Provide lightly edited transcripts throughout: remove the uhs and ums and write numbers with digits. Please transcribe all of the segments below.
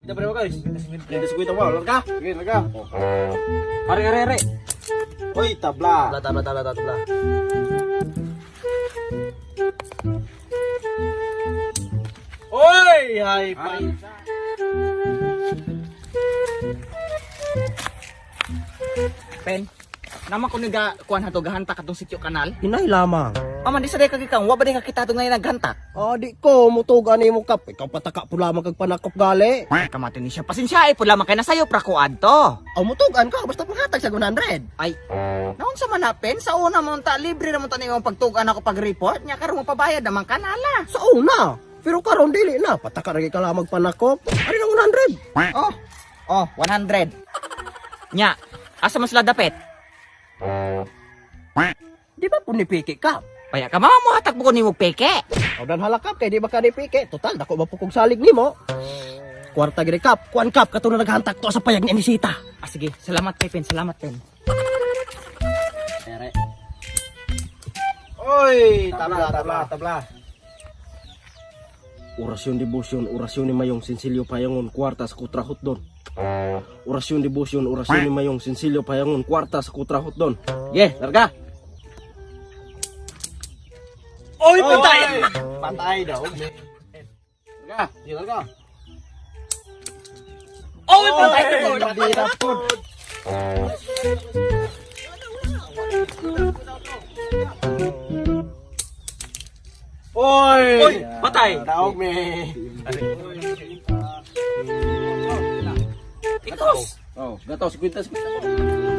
Kita pa guys. Hindi sa kuwita mo. Larga. Sige, larga. Are, are, are. Oy, tabla. Tabla, tabla, tabla, tabla. Oy, hay pa. Pen, naman ko niga kuan hato gahanta katong sitio kanal. Hinay lamang. Aman di sa day kagikang wa ba day kakita to ngayon naghanta. Ah, di ko mutugan nimo kap. Ikaw pataka po lamang kag panakop gali. Kamati ni siya. Pasensya ay po lamang kay nasayo pra ko adto. Aw mutugan ka basta panghatag sa 100. Ay, naon sa manapin sa una mo ta libre na mo ta nimong pagtugan ako pag-report nya karon mo pabayad naman kanala. Sa una. Pero karon dili na pataka ra ka lamang panakop. Ari nang 100. Oh. Oh, 100. Nya, asa man sila dapit? Di ba po ni piki ka? Paya ka mama mo hatag ko nimo peke. Aw dan halakap kay di ba ka ni piki? Total dako ba po kog salig nimo? Kwarta gid kap, kuan kap kato na naghantak to sa payag ni Anisita. Ah, sige, salamat kay Pen, salamat Pen. Ere. Oy, tabla, tabla, tabla. Orasyon debosyon, orasyon ni Mayong Sinsilyo Payangon, kwarta sa kutrahot doon. Orasyon debosyon, orasyon ni Mayong Sinsilyo Payangon, kwarta sa kutrahot doon. Ye, larga! Oy, patay. Patay daw. Larga, sige, larga. Oy, patay ko. Hindi na po. Oy! Oy, patay. Daog me. Ikos. Oh, gato, 50, 50.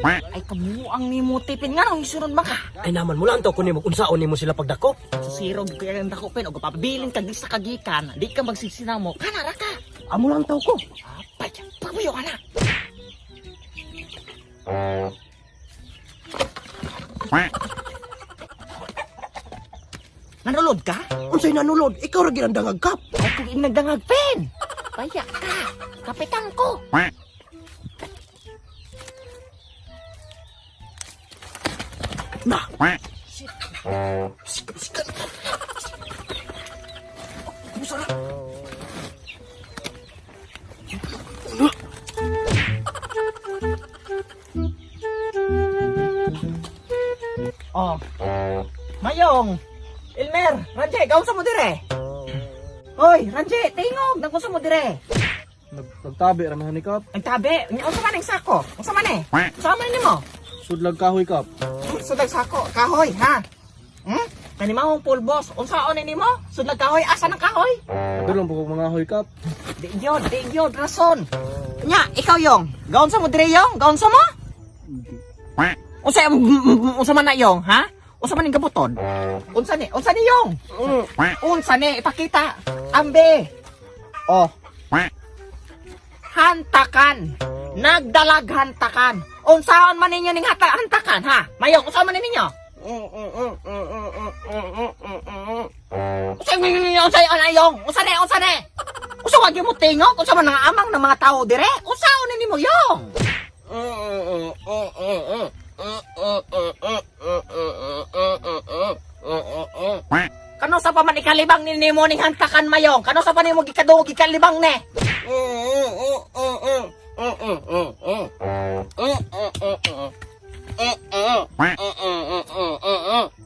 Ay kamuang nimo tipin nga nang isunod man ka. Ay naman mo lang to kun nimo unsaon nimo sila pagdakop. Susiro gyud kay ang dako pen og papabilin kag di sa kagikan, di ka magsisinamo, kanara ka. Amo lang taw ko. Apay, pagbuyo ka na. Nanulod ka? Unsay nanulod? Ikaw ra gid ang dangag kap. Ay, kung inagdangag pen. Paya ka. Kapitan ko. Na. Oh. Mayong. Elmer, Ranje, gaunsa mo dire? Hoy, Ranje, tingog, nagunsa mo dire? Nagtabi ra man ni kap. Nagtabi, unsa man ang sako? Unsa man eh? Unsa man nimo? Sudlag kahoy kap. Sudlag sako, kahoy, ha? Hmm? Kani maong pulbos, unsaon ni nimo? Sudlag kahoy, asa ng kahoy? Adto lang po kog mga hoy kap. Di yun, di yun, rason. Nya, ikaw yung, gaunsa mo dire yung? Gaunsa mo? Unsa unsa man na yung, ha? Unsa man ning gabuton? Unsa ni? Unsa ni yung? Unsa ni? Ipakita. Ambe. Oh. Hantakan. Nagdalag hantakan. Unsaon man ninyo ning hata hantakan, ha? Mayong unsaon man ninyo? Unsa ninyo unsa ana yung? Unsa ni? Unsa ni? Unsa wag mo tingog? Unsa man ang amang ng mga tao dire? Unsaon ni nimo yung? Kano sa pa man ikalibang ni nimo ning hantakan mayong? Kano sa pa nimo gikadungog gikalibang ne?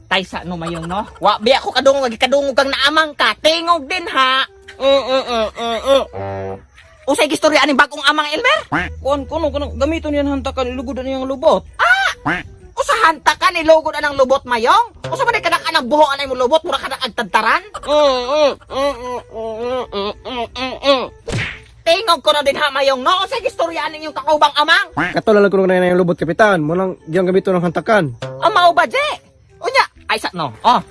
Taysa no mayong no? Wa biya ko kadungog gikadungog kang naamang ka. Tingog din ha. Usay gistorya aning bagong amang Elmer? Kuan kuno kuno gamiton niyan hantakan ilugod na niyang lubot. Usa hantakan ilugod anang lubot mayong? Usa man kanak anang buho anay mo lubot mura kanak agtadtaran? Tingog ko na din ha mayong no? Usay gistorya aning yung kakaubang amang? Kato lang ko na yung lubot kapitan. Mo lang giyang gamiton ng hantakan. Amaw ba, Je? Unya, ay sa no. Oh.